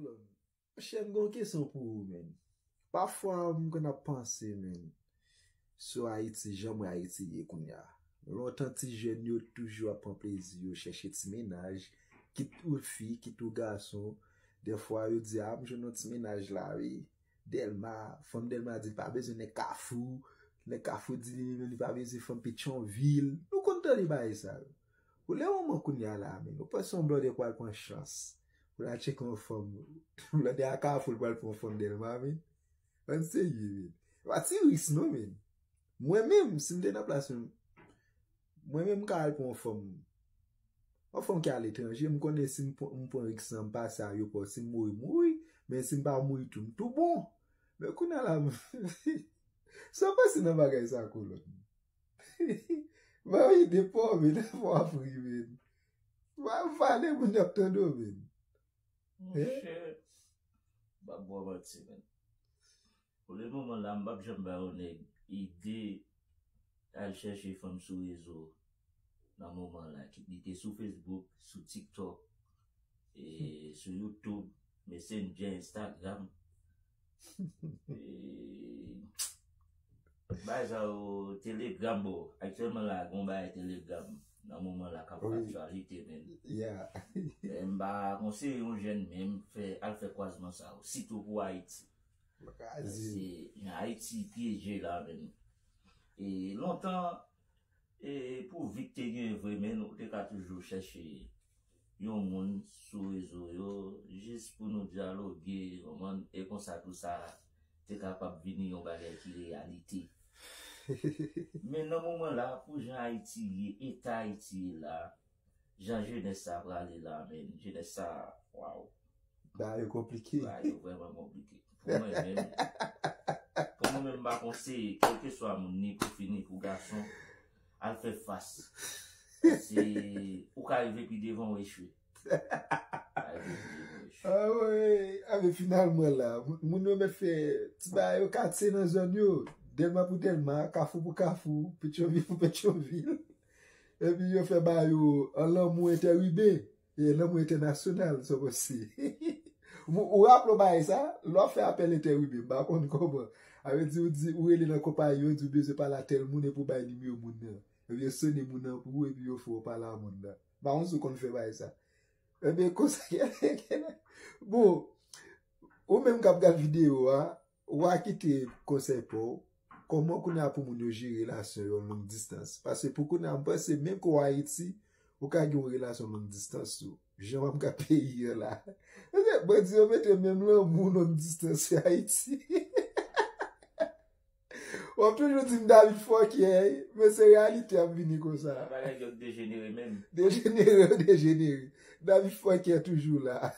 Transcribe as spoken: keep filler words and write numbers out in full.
Monchè, m gen yon kesyon pou ou, menn. Pafwa, m konn ap panse, menn, sou Ayiti, jan m wè Ayiti ye kounye a. Lontan, ti jèn yo toujou ap pran plezi yo, chèche ti mennaj, kit ou fi, kit ou gason. Dèfwa, yo di, a, m jwenn yon ti mennaj la, wi. Dèlma, fanm Dèlma di l pa bezwen nèg Kafou. Nèg Kafou di li menm li pa bezwen fanm Petyonvil. Nou konn tande bagay sa yo. Ou lè yon moman kounye a la, menn, ou pran sanblan de pral pran chans. Ou la tcheke yon fanm. Blòdè a Kafou l pral pran yon fanm Dèlma, menn. Ann serye, menn. Pa ti risk non, menn. Mwen menm, si m te nan plas mwen, mwen menm m ka al pran yon fanm. Yon fanm ki aletranje, m konnen si m pran m pran risk lan, m pase ayewopò, si m mouri, m mouri. Men si m pa mouri tou, m tou bon. Men kounye a la, sa pase nan bagay sa, kolòn. Ba wi, depo, men nan fò ap ri, men. Ba vale moun y ap tande w, men. Monchè, m p ap ba w manti, men. Pou le moman la, m p ap janm ba yon nèg ide al chèche fanm sou rezo nan moman la. Kit li te sou Facebook, sou TikTok, e, sou YouTube, Messenger, Instagram. E, bagay sa yo, Telegram, bon, aktyèlman la, gon bagay Telegram nan moman la k ap aktyalite, men. Men m pa konseye yon jèn menm fè, al fè kwazman sa yo, sitou pou Ayiti. Paske jan Ayiti pyeje la, men. E lontan, e pou vi k te gen vre, men ou te ka toujou chèche yon moun sou rezo yo, jis pou nou dyaloge, konprann, e konsa tou sa te kapab vini yon bagay ki reyalite. Men nan moman la, pou jan Ayiti ye, eta Ayiti ye la, jan jenès sa prale la, men, jenès sa, waw. Bagay yo konplike. Bagay yo vrèman konplike. Pou mwen menm, pou mwen menm, m pa konseye, kèlkeswa moun, ni pou fi, ni pou gason, al fè fas. Se, ou ka rive pi devan, w echwe. Ou ka rive pi devan, w echwe. Anmwey, a, men finalman la, moun yo mèt fè ti bagay yo katye nan zòn yo. Dèlma pou Dèlma, Kafou pou Kafou, Petyonvil pou Petyonvil. Epi yo fè bagay yo an lanmou entèriben. E lanmou entènasyonal, sa w panse? Ou, ou raple w bagay sa? Lè w ap fè apèl entèriben, m pa konn kòman. A vle di, ou di, ou rele nan konpayi, yo di w bezwen pale a tèl moun epi w bay nimewo moun nan. Epi yo sone moun nan pou ou, epi yo fè w pale a moun nan. M pa konn si w konn fè bagay sa. Ebyen, konsa, bon, ou menm k ap gad videyo a, w a kite konsèy pa w, kòman kounye a pou moun yo jere relasyon yo long distans. Paske pou kounye a, m panse menm ke w Ayiti, ou ka gen yon relasyon long distans tou. Jan w ap gad peyi an la. Bandi yo mete menm lanmou long distans Ayiti. W ap toujou di m David Fòkyè, men se reyalite ap vini konsa. Bagay yo dejenere menm. Dejenere, yo dejenere. David Fòkyè toujou la.